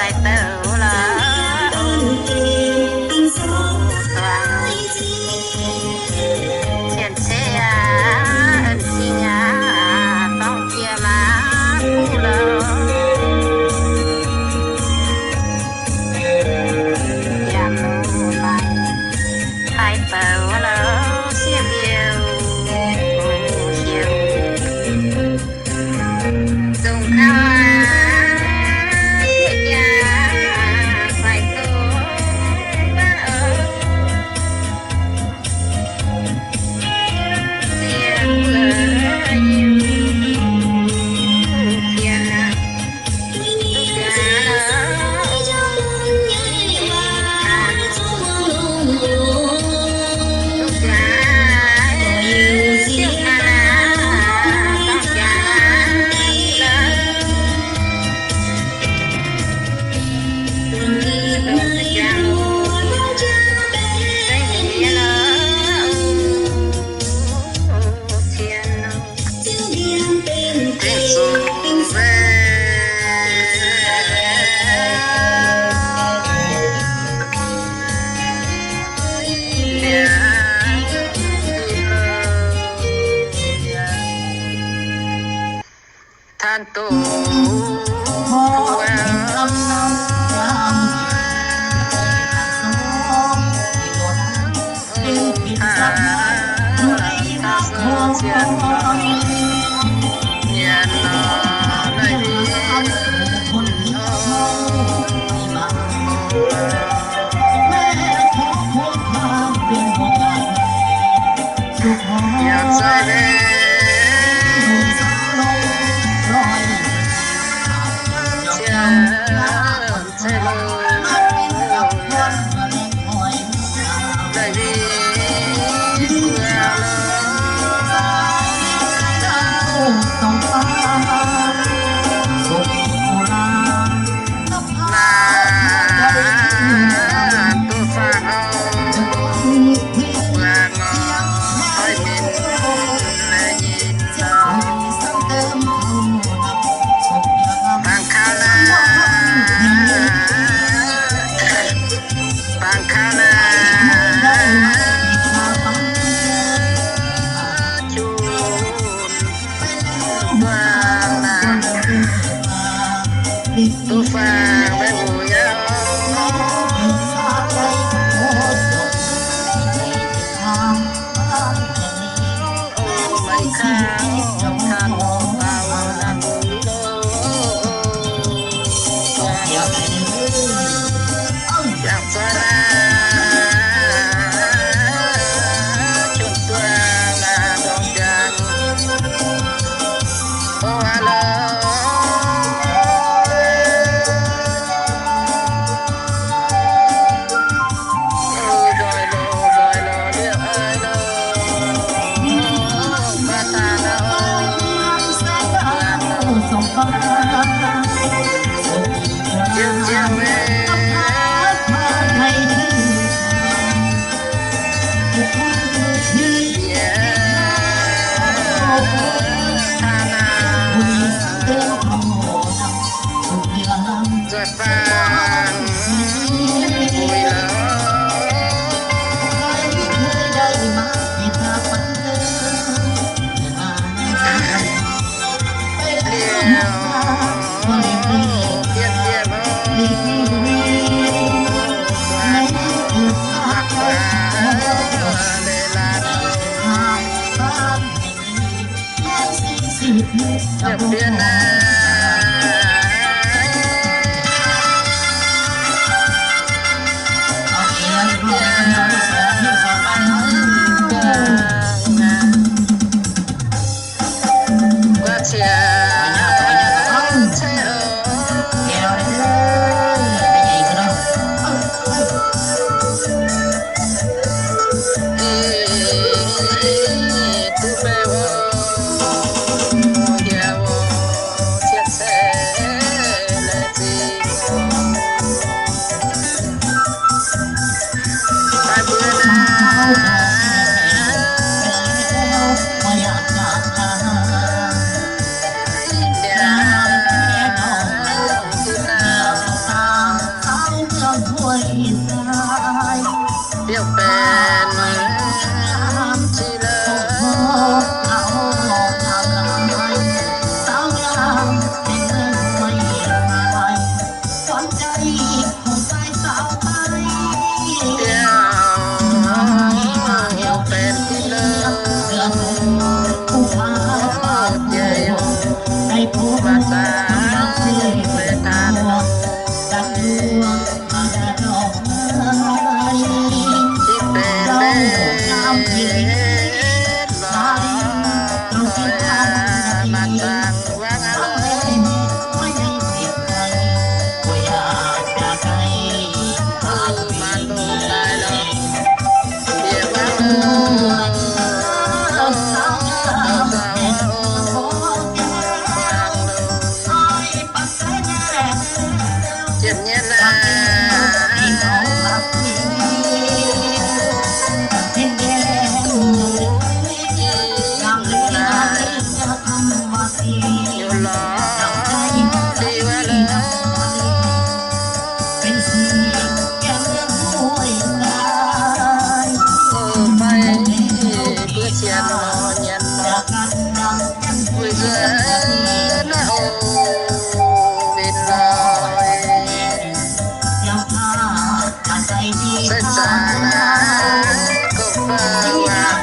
Daaih douc lorqc, zuangx cien-ceqv aqv, en-zingh aqv, dorng jiex maaz buv lorqc. Yaac mv maaih haih douc lorqc, sieqv liouh, sieqv liouh. Zongc kaux aqv, bieqc jaax faix zoux baav oc. Ziex mbuo yiem cien aqv. Than dongh benx qiex lorqc. Biauv benx qiex lorqc, jiex maaih zangx benx taaix. Qiex benx leiz lorqc, maaih zangx wangv aqv lorqc. Maaih longx daaih lorqc, bieqc wangv lorqc, zangx lorqc. Ziepc nyeic naaiv, hnyouv lorz liuz wuov lorqc, fai buov sienx lorz nyanc lorz, weih nzuonx naaiv oc, win lorz. Sai zaangc naaiv, gorngv baac waac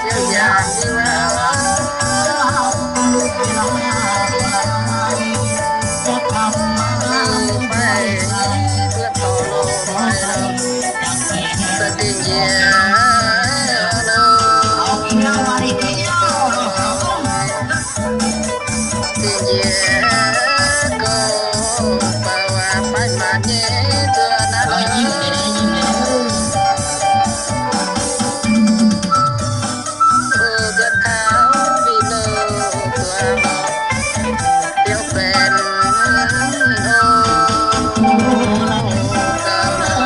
biauv nyanc nyei waac. Fai buov dorh loh fai lorqc, sai dingh njiec loh. Dingh njiec gorngv baac waac fai maanc nyei nzuonx naaiv lorqc. Nzuonx taux win loh zuangx lorqc, biauv benx oc. Gauh lorqc.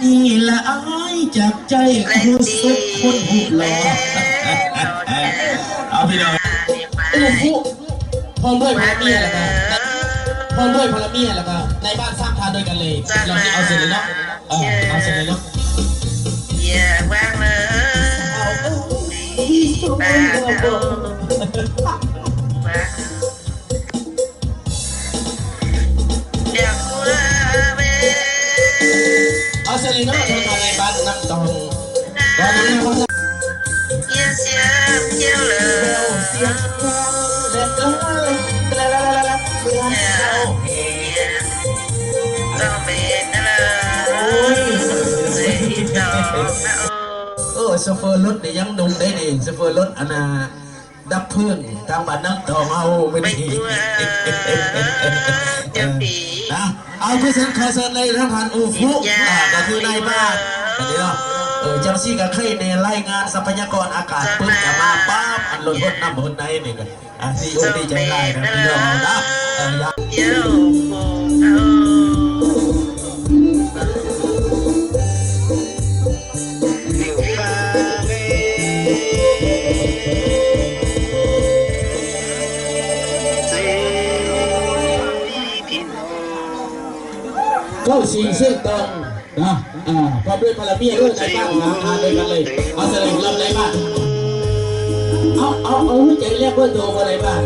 Ni la'aiv jaax jaih kuv sopv kuv hupc lorz. เอาพี่น้อง อู้ฟู่ พร้อมด้วยพลเมียแล้วก็ พร้อมด้วยพลเมียแล้วก็ ในบ้านสร้างทานด้วยกันเลย เรานี่เอาเสร็จเลยเนาะ เออ เอาเสร็จเลยเนาะ เอาเสร็จเลยเนาะ เดินทางในบ้านน้ำตอง เออ โชเฟอร์รถเนี่ยยังหนุ่มได้นี่ โชเฟอร์รถอันน่ะ ดับเพลิง ตามบ้านน้ำตองเฮา ไม่ดี นะ เอา เพื่อเชิญ ขอเชิญเลยท่าน ท่านอู่fuqv อ่า ก็คือนายบ้าน อันนี้เนาะ เออ จังซี้ก็เคยในรายงานทรัพยากรอากาศปุ๊บ ก็มาปั๊บ อันรถหดน้ำหดในนี่ก็ อ่ะ ดีอกดีใจหลายนะ พี่น้องนะ เออ อยาก เก้าสี่เส้นตรง Nor, พร้อมด้วยพลเมียด้วยนายบ้านนะ อ่า ด้วยกันเลย เอาเสด็จลำนายบ้าน เอา เอา เอาหัวใจแลกเบอร์โทรมาเลยบ้าน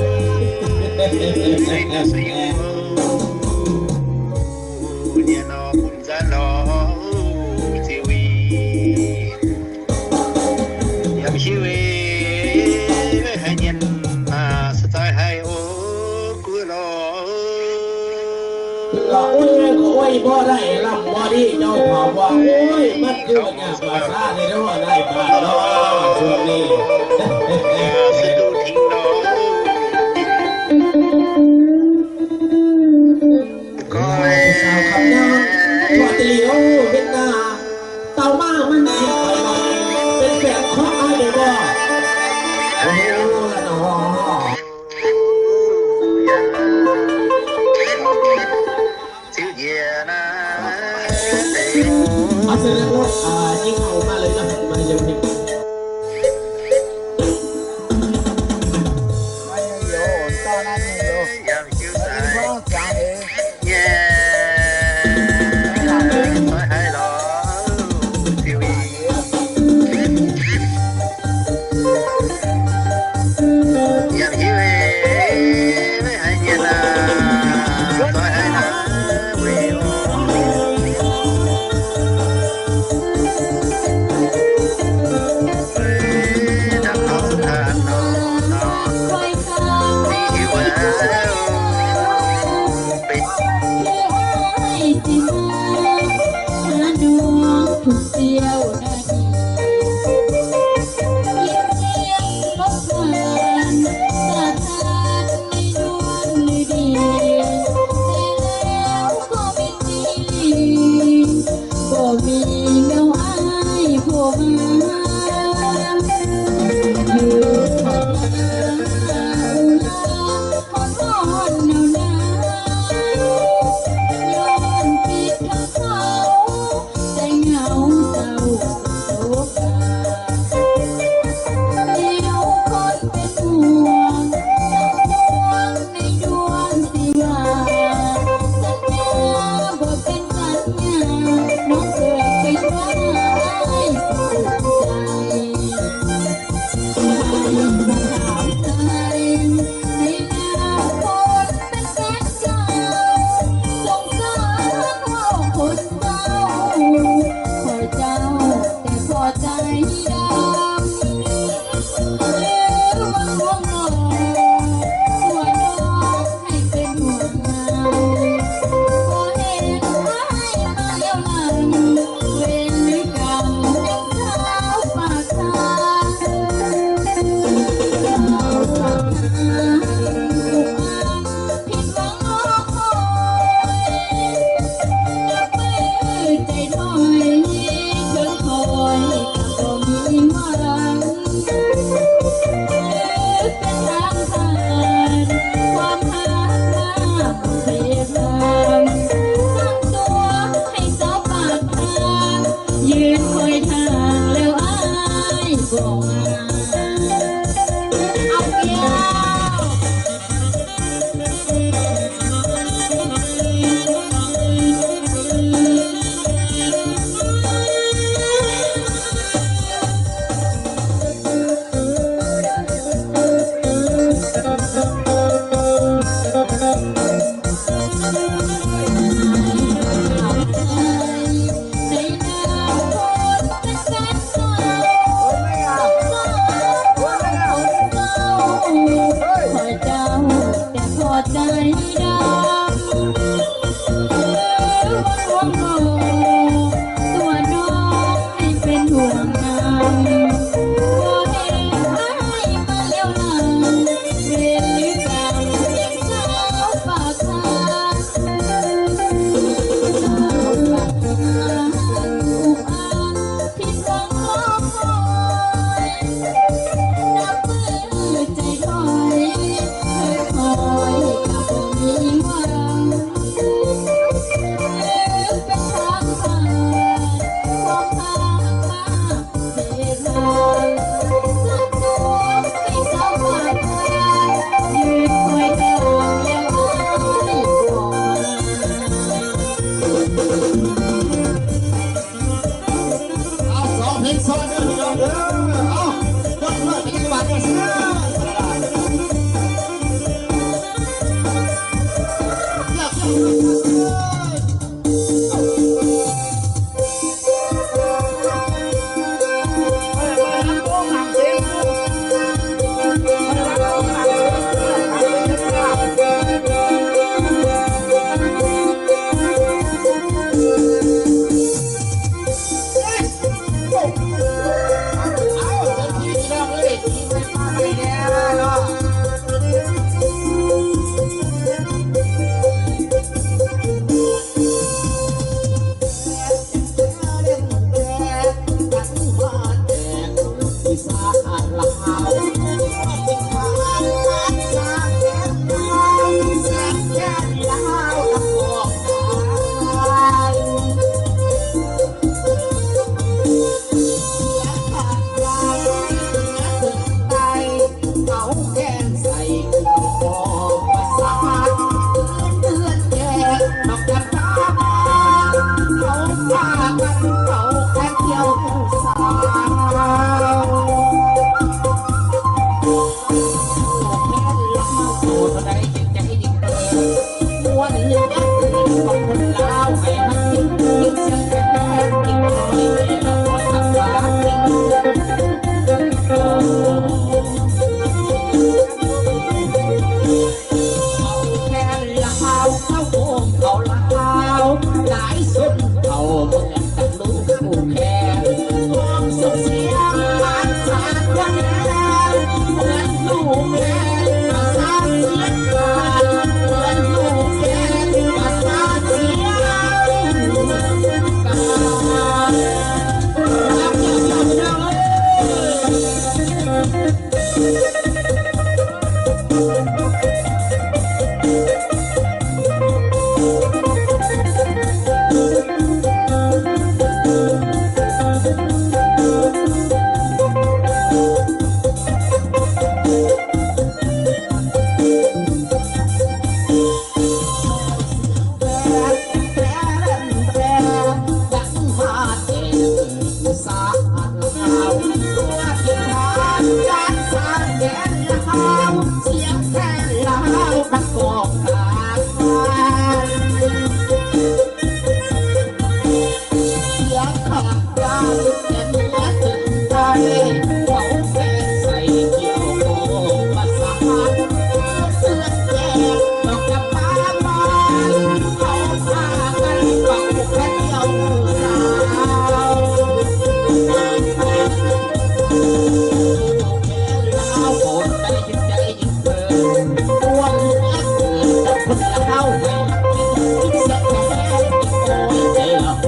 La'uix nyei gorqv uix mborqv daaih, lamh mborqv diqv, nyau faaux mbuo uix, maiv duqv nyaah guaax saav nyei nor, naaiv baac nor, zungh ninh. Gaux kamx nyaanh, guaax deix liuz, mienh naaic, dauh maah maiv nziex, benx baengc korqv naaiv deix mbuo.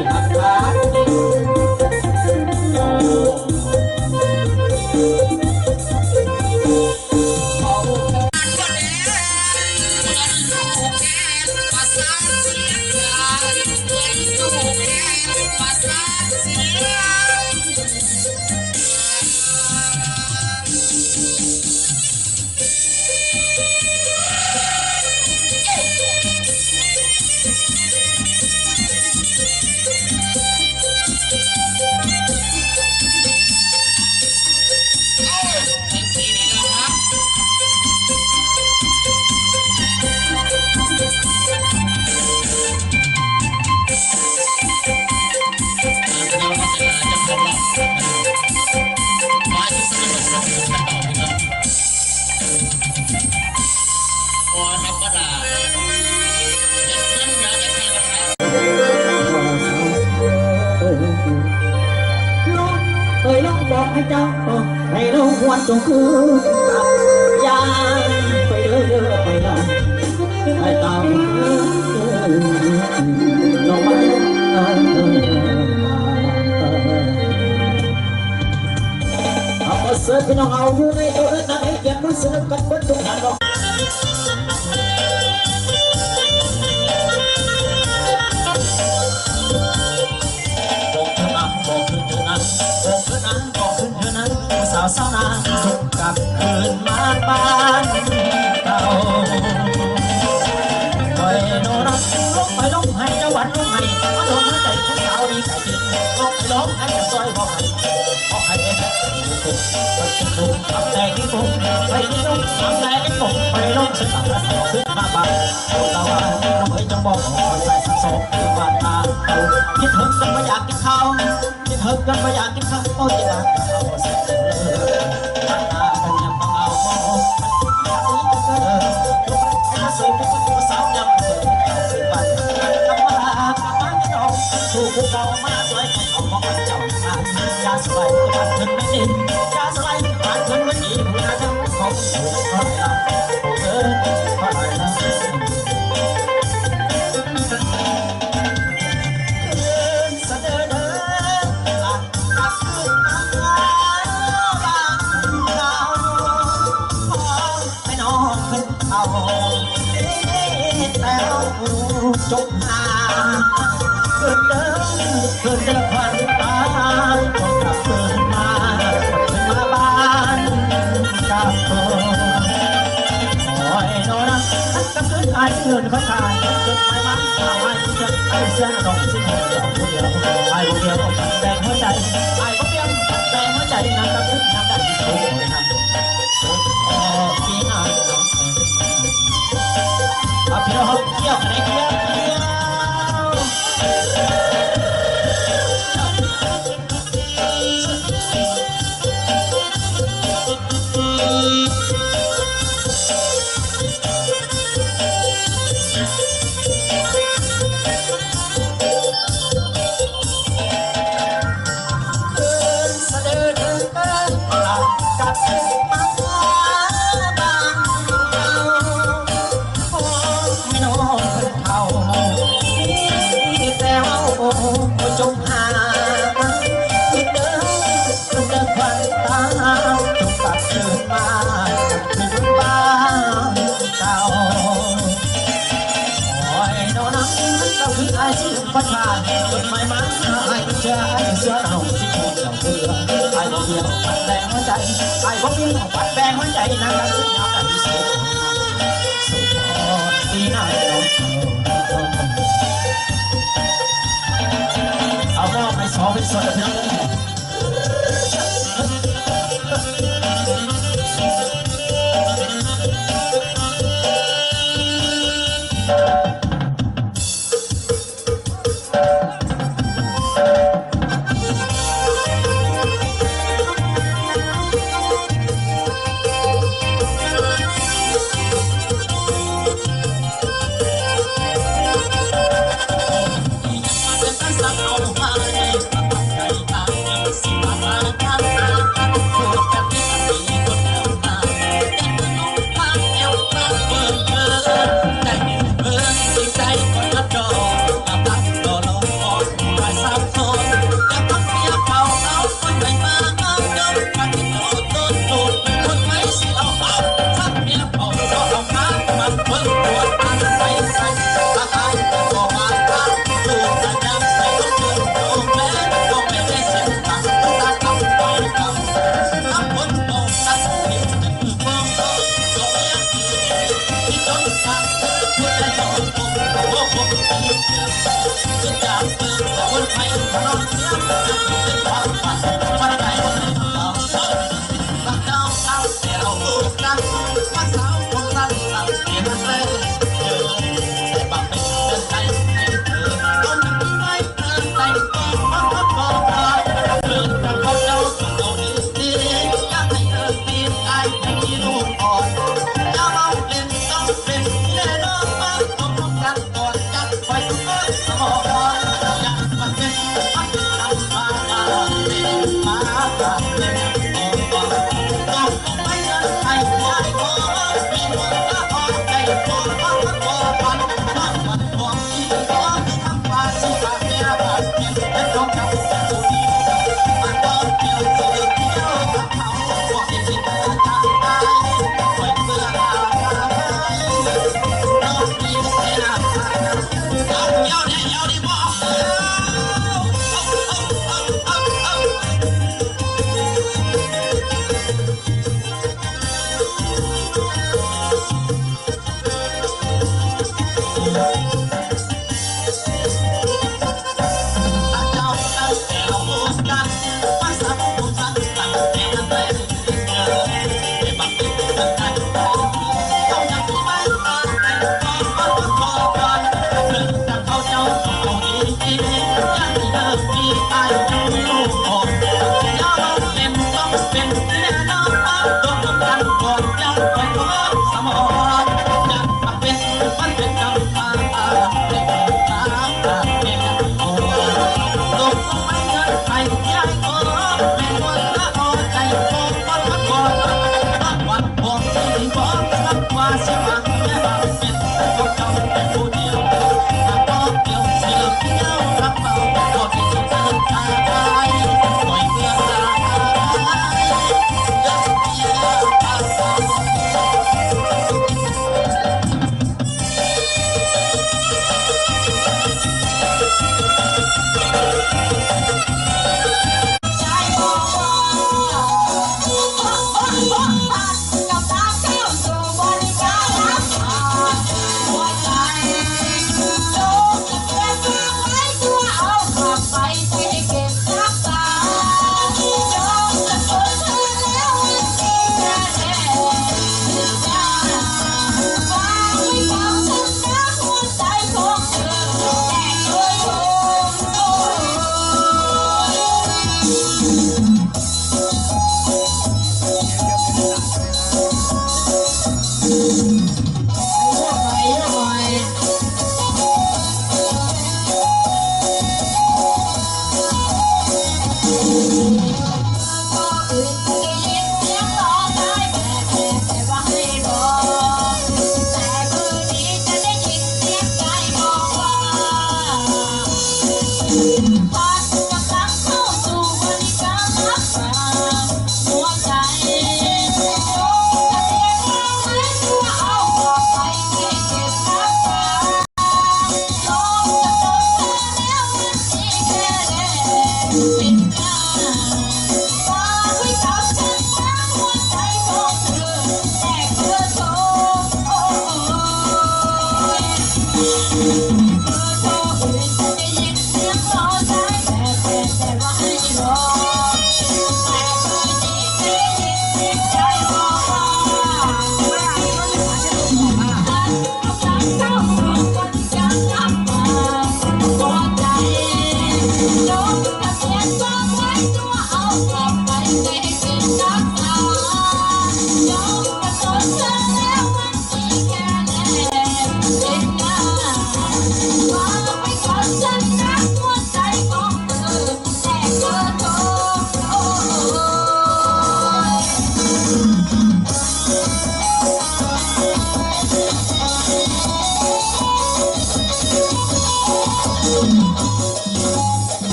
Aa, mbuo seix pih norm auv-nyungc naaiv, dorh naaiv naaiv yiem mbuo seix ganh mbuo duqv hnaangx nor.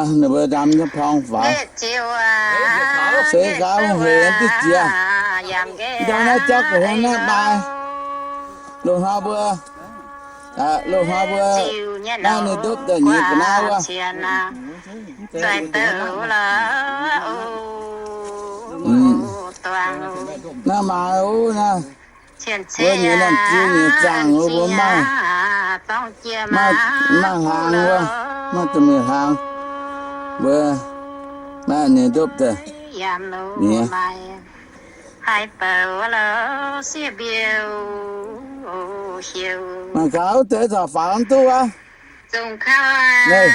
Ninh mbuo ndam nyei pong faaux. Se gaax hungh hec diqv jiex. Ndau naaiv jauv gu'hung naaiv maaih. Loz-hnoi mbuo, loz-hnoi mbuo naaiv ninh ndopv daaih nyiex ga'naaiv wuov. Naaiv maaih wuov naaiv. Wuov nyei naamh ziu nyei zaangc wuov mbuo maaih, maaih hnaangx wuov, maaih duqv mingh hnaangx. Mbuo naaiv ninh ndopv daaih nyiex. Mangc gaax wuov deix zaux faaux mv duqv wuov. Naaiv,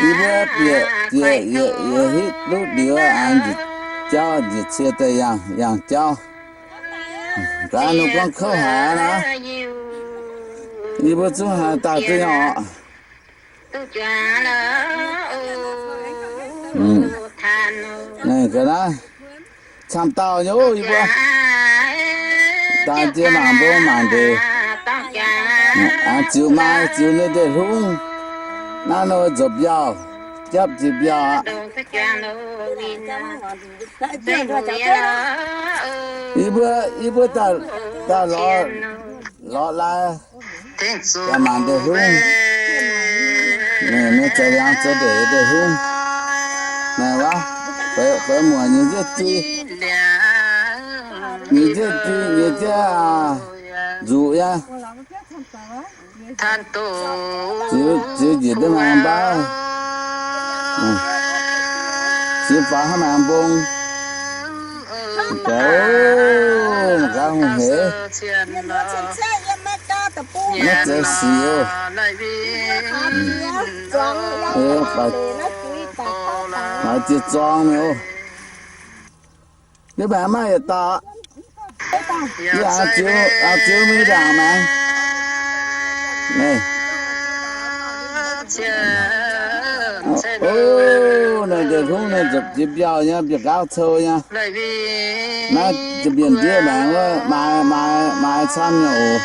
yie mbuo bieqc, bieqc yietc, yietc hitv ndutv liuz, an njiec jauv, njiec cie daaih yangh, yangh jauv. Gaax ninh gorngv kouv haic aqv naaiv. Yie mbuo zungv haaix dauh duqv nyei orqc? Naaiv ga'naaiv camv dauh nyei, yie mbuo daaih jiex mangc mbong mangc ndeic. Aengx ziux maa ziux nyei ndeic-hlungv. Naaiv nor nzuopc mbiauh, japv jiex mbiauh aqv. Yie mbuo, yie mbuo daaih, daaih lorz, lorz lai, daaih mangc ndeic-hlungv. Ninh zeix liangx zoux ndeic ndeic-hlungv. Naaiv waac, feix muoc nyei nziouv jui, nyei nziouv jui, nyei nziouv nzuqc nyei. Ziux, ziux njiec duqv maengx mbaav, ziux faaux hnangv maengx mbong. Gaax, mangc gaax hungh heix, maiv zeiz sic oc. Faaux jiex zorng mi'aqv oc. Yie maengx maaih yietc dauh. Yie ziux, ziux mingh ndaangc maengx. Naaiv, o, naaiv ndeic-hlungv naaiv nzuopc jiex mbiauh nyei, mbiauh gauv cou nyei. Naaiv jiex-mbienc ndiev maengx wuov, maaiz, maaiz, maaiz camv nyei oc.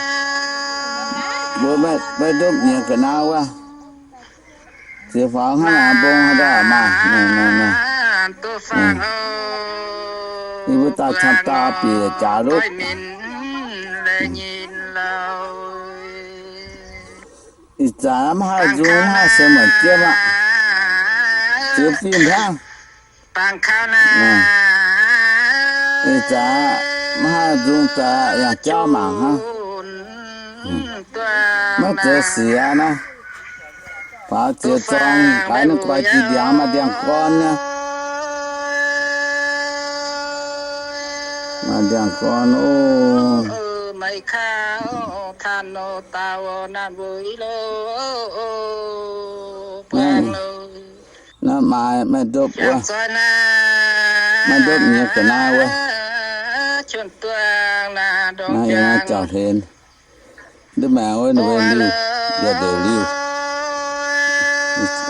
Mbuo maiv ndopv nyiex ga'naaiv wuov. Ziux faaux hnangv naaiv mbong haaix dauh maaih. Yie mbuo daaih camv dauh bieqc jaax lotv. Ih zanc maiv haih nzung, maiv haih seix muonc jienv aqv. Ziux fim hnangv. Ih zanc maiv haih nzung, zanc yangh jauv mangc hnangv. Maiv zeiz sic aqv naaiv. Faaux jiex zorng gaax, ninh guaix jiex ndiangx maaih ndiangx-gorn nyei. Maaih ndiangx-gorn oc. Naaiv maaih maiv ndopv wuov, maiv ndopv nyiex ga'naaiv wuov. Naaiv yiem naaiv jauv-hlen, ndiev maengx wuov, ninh mbuo liuh, mbiauh ndeic liuh.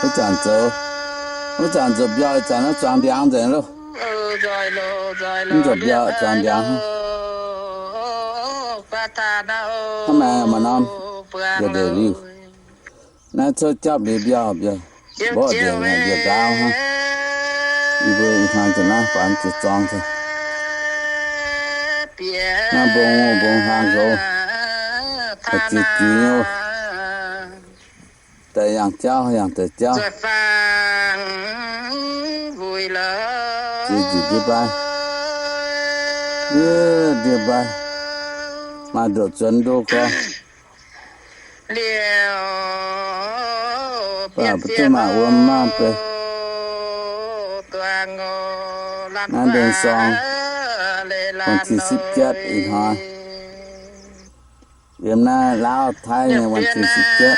Wuov zanc zoux, wuov zanc nzuopc mbiauh, ih zanc naaiv zuangx ndiangx nzengc loh. Mv nzuopc mbiauh, zuangx ndiangx hnangv. Hnangv naaic maaih norm mbiauh ndeic liuh. Naaiv coqv japv liuz mbiauh, mbiauh mborqv nzengc, mbiauh ndaauv hnangv. Yie mbuo ih hnoi zanc naaiv faaux jiex zorng, naaiv mbong, mbong hlang nqox, jiex juiz nyei. Daaih yangh jauv, yangh deix jauv. Jiex njiec ndiev baav, ndiev, ndiev baav, maaih ndoqc zuonx ndo gorx. Baac mv duqv maaih wuom maah deix. Naaiv mbenc sorng, วันที่สิบเจ็ด ih hnoi. Yiem naaiv Laauv Taiv nyei วันที่สิบเจ็ด.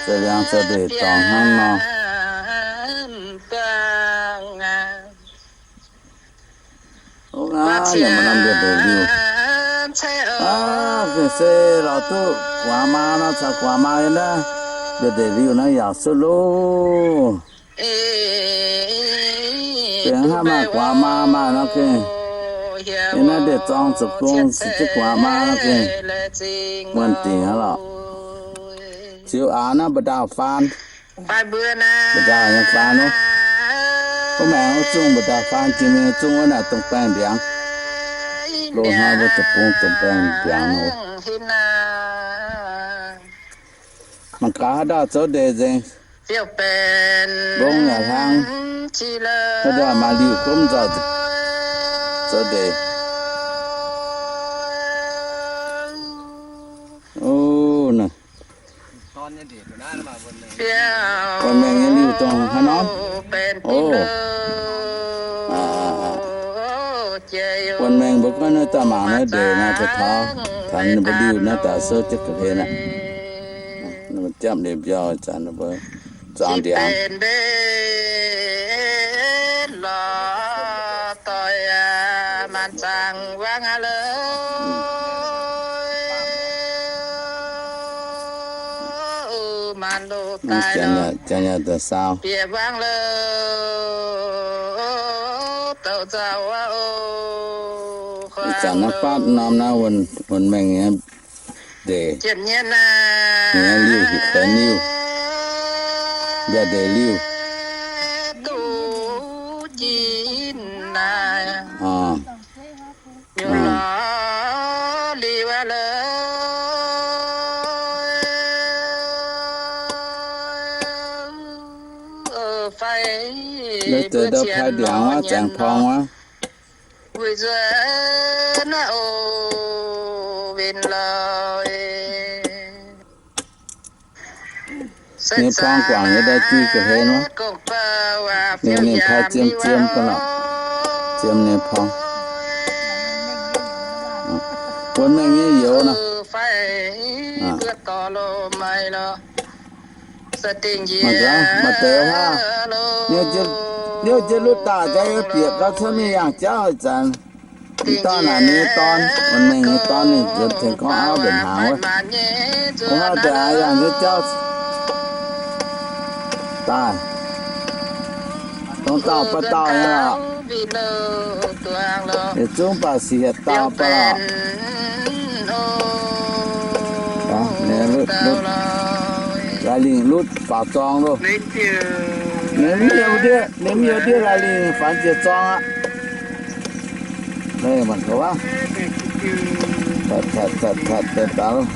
Zoux liangx zoux ndeic dorngc hnangv nor. Ov, naaiv yaac maaih norm mbiauh ndeic liuh. Aav, gengh se lorz duqv gu'nguaaz maa nor, caux gu'nguaaz maa yiem naaiv mbiauh ndeic liuh naaiv yaac suv loh. Gengh hnangv maaih gu'nguaaz maa maaih nor gengh, yiem naaiv ndeic zorng zoux gong caux jienv gu'nguaaz maa nor gengh muonh dingc aqv lorqc. Ziux aax naaiv mba'ndaauh faan, mba'ndaauh nyei faan ov. Wuov maengx wuov zungh mba'ndaauh faan jiex mingh wuov zungh wuov naaic domh baengh ndiangx. Loz hnoi mbuo deic-bung domh baengh ndiangx nor. Mangc gaax haaix dauh zoux ndeic nzengc. Mbong yaac hlang. Haaix dauh maaih liuh gomv nzoih zoux ndeic. Ov, naaiv wuonh maengh nyei liuh dongh haaix norm. Ov, wuonh maengh mbuo Maiv naaiv daaih mangc naaiv ndeic naaiv, daaih taux taux ninh mbuo liuh naaiv daaih souv jienv ga'hlen aqv. Ninh mbuo japv liuz mbiauh zanc ninh mbuo zuangx ndiangx. Jangx yaac daaih saau. Ih zanc naaiv faatv norm naaiv wuonh mengh nyei ndeic, nyei liuh, heuc benx liuh, mbiauh ndeic liuh. Lov deix ndau pai ndiangx wuov, zaengx porng wuov. Ninh porng guangc nyei ndau jui ga'hlen wuov. Ninh, ninh pai ziem ziem ga'lorqc, ziem ninh porng. Wuonh mengh nyei youz nor. Mangc gaax, maaih deix hnangv, niouv jienv lutv daaih jaax yaac bieqc gauh cuotv mingh yangh jauv ih zanc. Mv dauh naaic ninh nyei dorn, wuonh mengh nyei dorn ninh nzuonx tengx gorngv auv mbenc hnaangx wuov. Mv hnangv deix aav yangh nyei jauv daaih, dongh dauh baac dauh nyei lorqc. Yietc zungv baac siec hietc dauh baac lorqc. Laaix lingh lutv faaux zorng loh. Ninh mv youz ndiev, ninh mv youz ndiev laaix lingh faaux jiex zorng aqv. Mangc gaax wuov, tatv tatv tatv tatv daaih loh.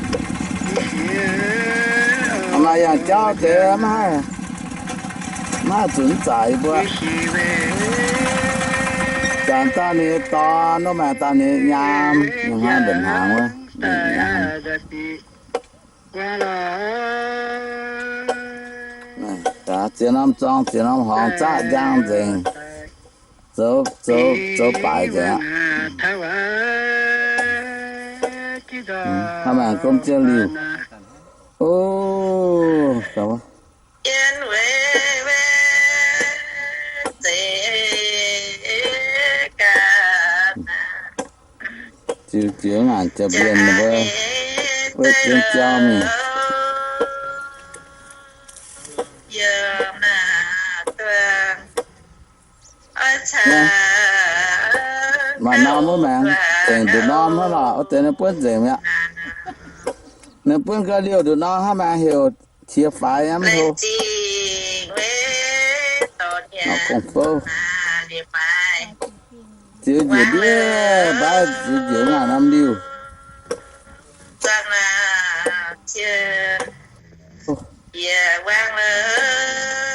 Maaih yangh jauv deix mv haih, mv haih zunc zaaix yie mbuo. Zanc dauh ninh nyei dorn, wuov maaih dauh ninh nyei nyaam, ninh hnangv mbenc hnaangx wuov. Ziex norm zorng, ziex norm horngz zaqv njang nzengc. Zoux, zoux, zoux baaic nzengc aqv. Hnangv maaih gomv jienv liuh. O, ziux jiex ngaanc jiex mbienc wuov, wuov jienv jauv mingh. Maaih norm wuov maengx zengc nduqc norm hnangv lorqc, wuov deix ninh buonv nzengc mi'aqv. Ninh buonv gau liouh nduqc norm hnangv maengx heuc qiex faix nyei mv tov. Norm gong-fouv. Ziux njiec ndiev mbaaiv, ziux njiec ngaanc norm liuh.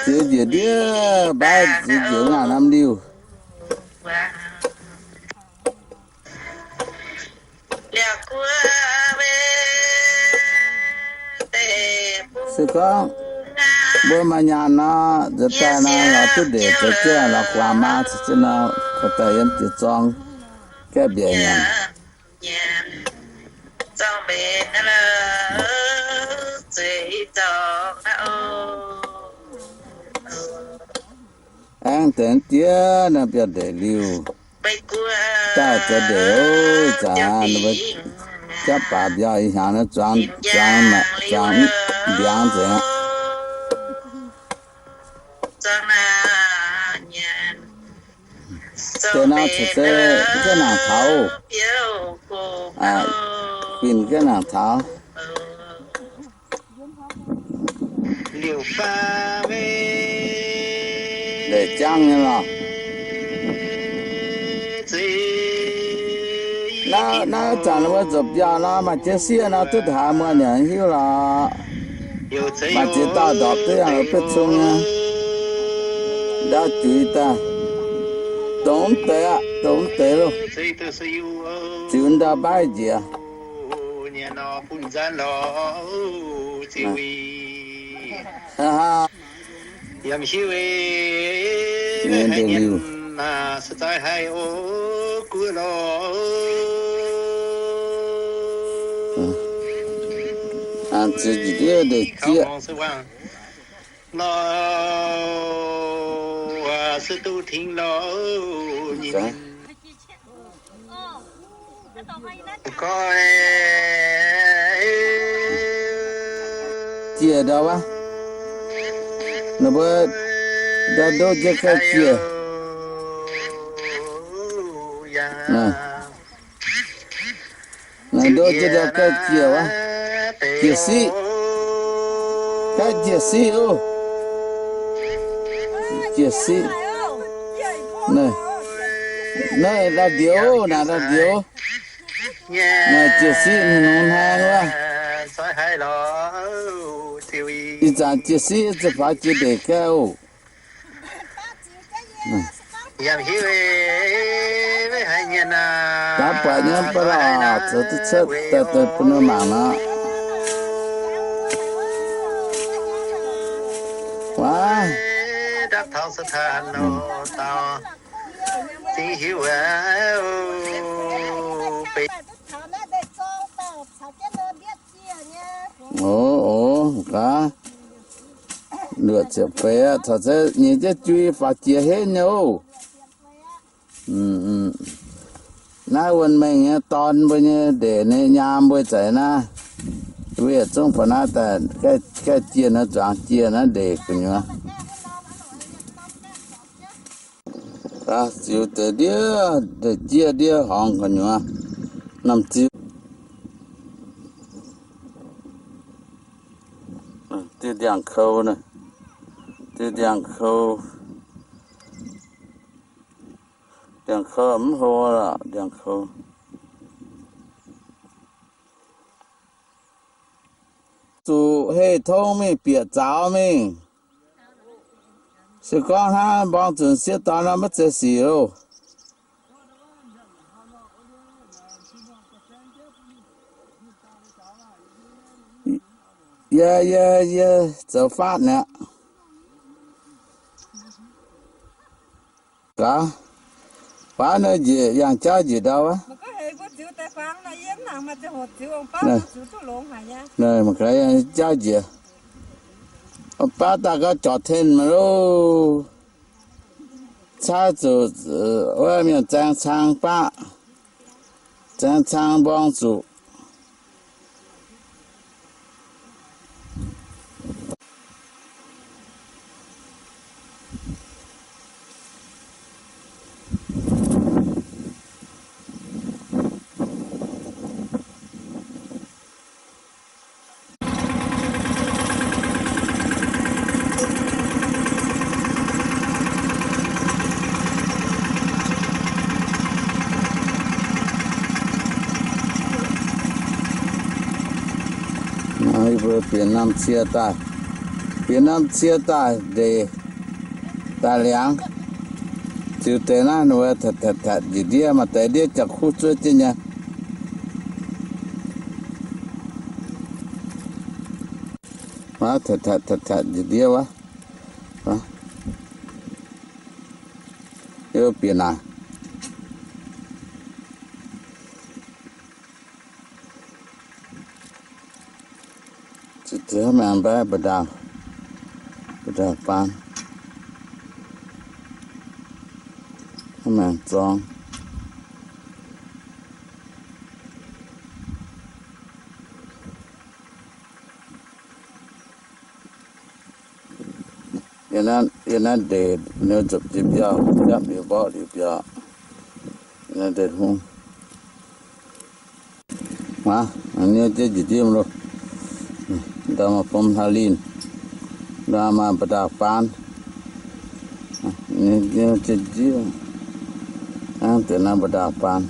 Ziux njiec ndiev mbaaiv, ziux njiec ngaanc norm liuh. Se gorngv mbuo maaih nyaanh nor, nzuonx daaih nor, lorz duqv ndeic zoux jienv, lorz guaax maa zoux jienv nor, daaih yiem jiex zorng gaeqv mbiaec nyanc. Aengx deix diev naaiv mbiauh ndeic liuh. Daaih zoux ndeic ov, ih zanc ninh mbuo japv baac mbiauh ih hnyangx naaiv zuangx, zuangx, zuangx mbiaangx nzengc aqv. Deix nor caux se gaengh nangc taux, fin gaengh nangc taux. Ndeic jangv nyei lorqc. Naaiv, naaiv zanc wuov nzopc mbiauh nor, maaih jiex sieqv nor duqv haaix muonh yaac hiuv lorqc. Maaih ziex dauh ndorpc duqv yangh lorz betv cung nyei. Ndau juiz daaih. Dongh mv deix aqv, dongh mv deix loh. Ziux ndau mbaaiv njiec. Aa, ndeic liuh. Guoqv lorqc. An ziux njiec ndiev ndeic jieqv. Lorqc, se duqv tingx lorqc, nyei. Koi. Jiex ndau wuov. Ninh mbuo ndau ndoqv jienv ga'jiex. Naaiv ndoqv jienv ndau ga'jiex wuov. Jiex siqv. Ga'jiex siqv oc. Jiex siqv. Naaiv, naaiv ndau ndioux, naaiv ndau ndioux. Naaiv jiex siqv ninh nungx hnangv wuov. Ih zanc jiex siqv, ih zanc faaux jiex ndeic gaax oc. Daav buatc nyei mv baac lorqc, zoux duqv cuotv daaih daaih bun mbuo mangc nor. Waac. Oc, oc, gaax. Luoqc ziepc feix aqv, caux zengv nyei jienv jui faaux jiex henv nyei oc. Naaiv wuonh mengh nyei dorn mbuo nyei ndeic nyei nyaam mbuo za'eix naaiv. Mbuo yietc zungv faaux naaiv daaih, gaeqv jiex nor zuangx jiex naaiv ndeic gu'nyuoz. Ziux deix ndiev, deix jieqv ndiev horngz gu'nyuoz. Norm ziux. Diuh ndiangx-kou naaiv, diuh ndiangx-kou, ndiangx-kou mv hlo lorqc, ndiangx-kou. Zuqc heh tong mingh bieqc zaux mingh. Se gorngv hnangv mborng zuqc sieqv dorn nor maiv zeiz sic loh. Yie, yie, yie zoux faatv mi'aqv. Gaax, faatv naaiv njiec yangh jauv njiec ndau wuov. Naaiv mangc gaax yangh jauv njiec. Baav daaih gauh jorc ten maiv loh. Caaiv zuqc wuov mienh zaeng cang baqv, zaeng cang mborng zuqc. Yie mbuo bieqc norm cie daaih, bieqc norm cie daaih ndeic daaih liangx. Ziux deix naaiv ninh mbuo tatv tatv tatv njiec ndiev, maaih deix ndiev jangx kuv zuov jienv nyei. Tatv tatv tatv tatv njiec ndiev wuov. Yie bieqc naaic. Ziux deix hnangv maengx mbaeqv mbu'ndongx, mbu'ndongx baan, hnangv maengx zorng. Yie naaiv ndeic ninh nzopc jiex biauv, japv liuz mborqv liuz biauv. Yie naaiv ndeic hungh. Aav, nyei jienv njiec ndiev loh. Ndau maaih bom hlaax linh, ndau maaih mbu'ndongx baan. Nyei jienv ndiev, hnangv deix naaiv mbu'ndongx baan.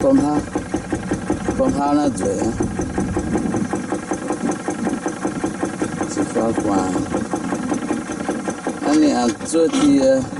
Bom hnau, bom hnau naaiv nzueic aqv. Ziqc faaux gu'nguaaic. Hnangv ninh aengx zuov die.